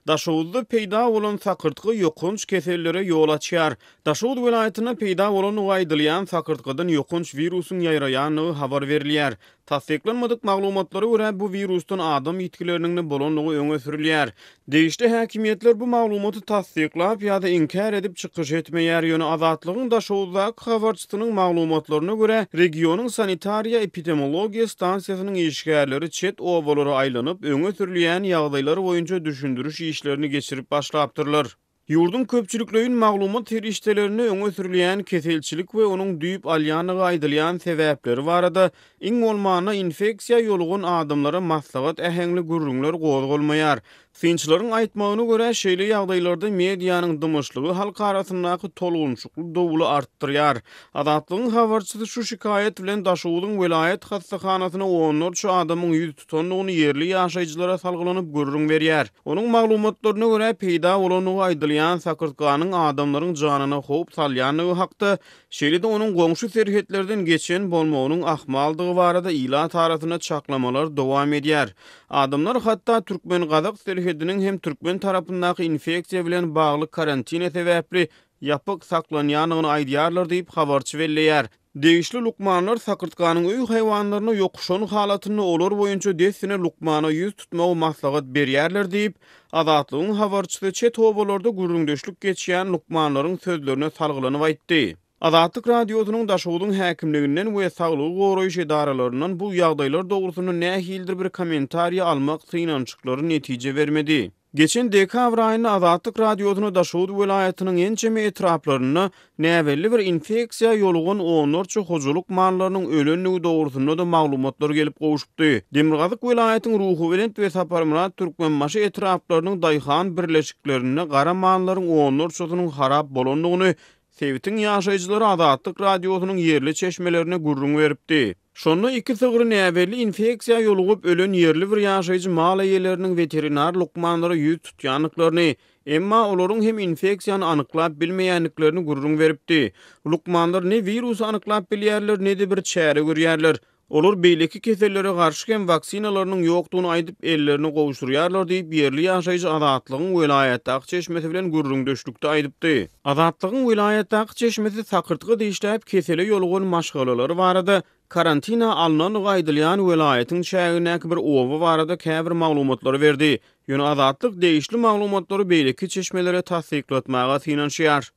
Daşoguzda peýda bolan sakyrtga ýokanç kesellere ýol açýar. Daşoguz welaýatynda peýda bolandygy aýdylýan sakyrtgadan ýokanç wirusyň ýaýraýandygy habar berilýär. Tassyklanmadyk maglumatlara görä, bu wirusdan adam ýitgileriniň-de bolandygy öňe sürülýär. Degişli häkimiýetler bu maglumaty tassyklap ýa-da inkär edip çykyş etmeýär, ýöne Azatlygyň Daşoguzdaky habarçysynyň maglumatlaryna görä, regionyň sanitariýa-epidemologiýa stansiýasynyň işgärleri çet obalara aýlanyp, öňe sürülýän ýagdaýlar boýunça düşündiriş işlerini geçirip başlapdyrlar. Ýurduň köpçülikleýin maglumat serişdelerinde öňe sürülýän keselçilik we onuň düýp alýandygy aýdylýan sebäpleri barada iň bolmanda infeksiýa ýolugan adamlara maslahat äheňli gürrüňler gozgalmaýar. Synçylaryň aýtmagyna görä, şeýle ýagdaýlarda medianyň dymyşlygy halk arasyndaky tolgunşykly dowuly artdyrýar. Azatlygyň habarçysy şu şikaýat bilen Daşoguzyň welaýat hassahanasyna onlarça adamyň ýüz tutandygyny ýerli ýaşaýjylara salgylanyp gürrüň berýär. Onuň maglumatlaryna görä, peýda bolandygy aýdylýan sakyrtganyň adamlaryň janyna howp salýandygy hakda, şeýle-de onuň goňşy serhetlerden geçen bolmagynyň ahmaldygy barada ilat arasynda çaklamalar dowam edýär. Adamlar hatda türkmen-gazak serhediniň hem türkmen tarapyndaky infeksiýa bilen bagly karantine sebäpli ýapyk saklanýandygyny aýdýarlar diýip, habarçy belleýär. Degişli lukmanlar sakyrtganyň öý haýwanlaryna ýokuşan halatynda olar boýunça dessine lukmana ýüz tutmagy maslahat berýärler diýip, Azatlygyň habarçysy çet obalarda gürrüňdeşlik geçýän lukmanlaryň sözlerine salgylanyp aýtdy. Azatlyk Radiosynyň Daşogzuň häkimliginden we saglygy goraýyş edaralaryndan bu ýagdaýlar dogrusynda nähilidir bir kommentariýa almak synanyşyklary netije bermedi. Geçen dekabr aýynda Azatlyk Radiosyna Daşoguz welaýatynyň ençeme etraplarynda näbelli bir infeksiýa ýolugan onlarça hojalyk mallarynyň ölendigi dogrusynda-da maglumatlar gelip gowşupdy. Demirgazyk welaýatyň Ruhubelent we Saparmyrat Türkmenbaşy etraplarynyň daýhan birleşiklerinde gara mallaryň onlarçasynyň harap bolandygyny sebitiň ýaşaýjylary Azatlyk Radiosynyň ýerli çeşmelerine gürrüň beripdi. Şonda iki sygry näbelli infeksiýa ýolugyp ölen ýerli bir ýaşaýjy mal eýeleriniň weterinar lukmanlara ýüz tutýandyklaryny, emma olaryň hem infeksiýany anyklap bilmeýändiklerini gürrüň beripdi. Lukmanlar ne wirusy anyklap bilýärler, ne-de bir çäre görýärler. Olar beýleki kesellere garşy hem waksinalarynyň ýokdugyny aýdyp, ellerini gowşurýarlar diýip, ýerli ýaşaýjy Azatlygyň welaýatdaky çeşmesi bilen gürrüňdeşlikde aýdypdy. Azatlygyň welaýatdaky çeşmesi sakyrtga dişläp kesele ýolugan maşgalalary barada karantina alnandygy aýdylýan welaýatyň çägindäki bir oba barada käbir maglumatlary berdi. Ýöne Azatlyk degişli maglumatlary beýleki çeşmelere tassyklatmaga synanyşýar.